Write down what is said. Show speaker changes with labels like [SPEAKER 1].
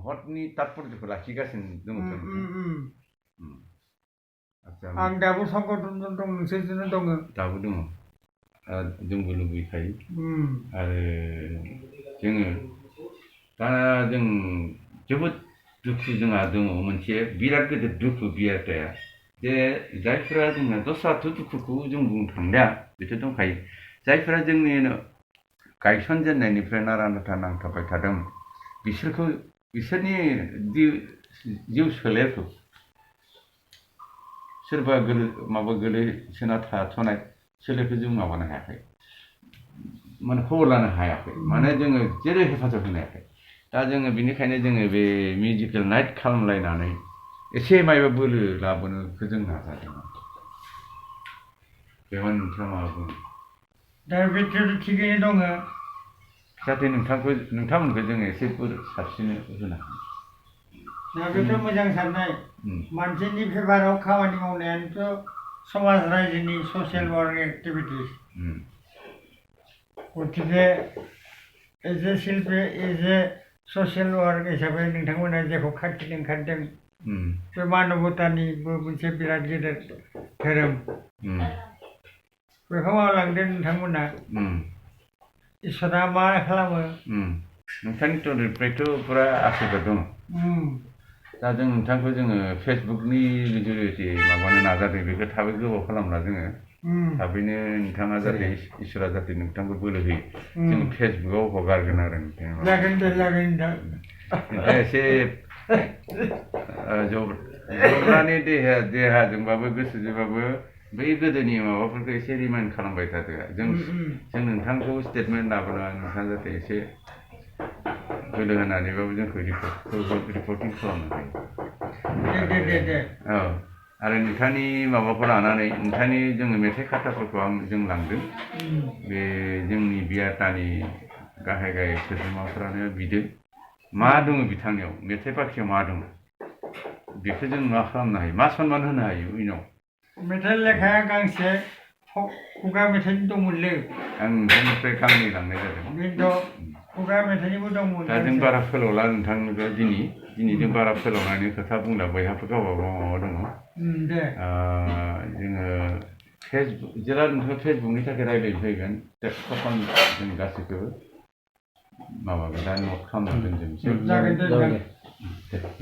[SPEAKER 1] हरनि तात्पर्यखौ लाखिगासिनो दङ
[SPEAKER 2] आं दाबो संगठन दं नोंसोरजोंनो दङ
[SPEAKER 1] दाबो दङ जोंबो लुबैखायो आरो जोङो दा जों जोबोद दुखु जोंहा दङ मोनसे बिराद गिदिर दुखु बियाथाया जे जायफोरा जोंना दस्राथ' दुखुखौ जों बुंनो थांलिया बेथ' दंखायो जायफोरा जोंनि गायसनजेननायनिफ्राय नारा नाथा नांथाबबाय थादों बिसोरनि जिउ सोलेरखौ सोरबा गोलैसोना थाथ'नाय सोलेरखौ जों माबानो हायाखै माने खबर लानो हायाखै माने जोङो जेरै हेफाजाब होनो हायाखै दा जोङो बेनिखायनो जोङो बे मिउजिकेल नाइट खालामलायनानै एसे मायबा बोलो लाबोनोखौ जों नाजादों बेवहाय नोंथाङा मा बुङो
[SPEAKER 2] दा बेथ' थिगैनो दङ
[SPEAKER 1] जाहाथे नोंथांमोनखौ जोङो एसे साबसिनै होनो हायो
[SPEAKER 2] दा बेथ' मोजां साननाय मानसिनि फेभाराव खामानि मावनायानोथ' समाज रायजोनि ससियेल वार्क एक्टिभिटिस गतिके as a Shilpi as a social वार्क हिसाबै नोंथांमोना जेखौ खाथिनो ओंखारदों बे मानबतानिबो मोनसे बिराद गिदिर धोरोम बेखौ मावलांदों नोंथांमोना इसोरा मा खालामो
[SPEAKER 1] नोंथांनि तरफनिफ्रायथ' पुरा आशीर्बाद दङ दा जों नोंथांखौ जोङो फेसबुकनि जुरियै माबानो नाजादों बेखौ थाबै गोबाव खालामला जोङो थाबैनो नोंथाङा जाहाथे इसोरा जाहाथे नोंथांखौ बोलो होयो जों फेसबुकाव हगारगोन आरो नोंथाङा एसे जबरानि देहाजोंबाबो गोसोजोंबाबो बै गोदोनि माबाफोरखौ एसे रिमाइन्ड खालामबाय थादो जों नोंथांखौ स्टेटमेन्ट लाबोना नोंथाङा जाहाथे एसे बोलो होनानैबाबो जोंखौ रिपर्टिं खालामनो हायो औ आरो नोंथांनि माबाखौ लानानै नोंथांनि जोङो मेथाइ खाथाफोरखौ जों लांदों बे जोंनि बियातानि गाहाय सोद्रोमाफ्रानो बिदों मा दङ बिथांनियाव मेथाइ बाख्रियाव मा दङ बेखौ जों मा खालामनो हायो मा सनमान होनो हायो उनाव
[SPEAKER 2] मेथाइ लेखाया गांसे खुगा मेथाइनि दंमोनलै
[SPEAKER 1] आं नोंथांनिफ्राय गांनै लांनाय जादों
[SPEAKER 2] बेनोथ' खुगा मेथाइनिबो दंमोन
[SPEAKER 1] दा जों बारा फोलावला नोंथांनोबो दिनै जों बारा फोलावनानै खोथा बुंला बयहाबो गावबा गाव माबा दङ जोङो फेसबुक जेला नोंथाङा फेसबुकनि थाखाय रायज्लायनो फैगोन तखन जों गासैखौबो माबागोन दा नट खालामना दोनजोबनोसै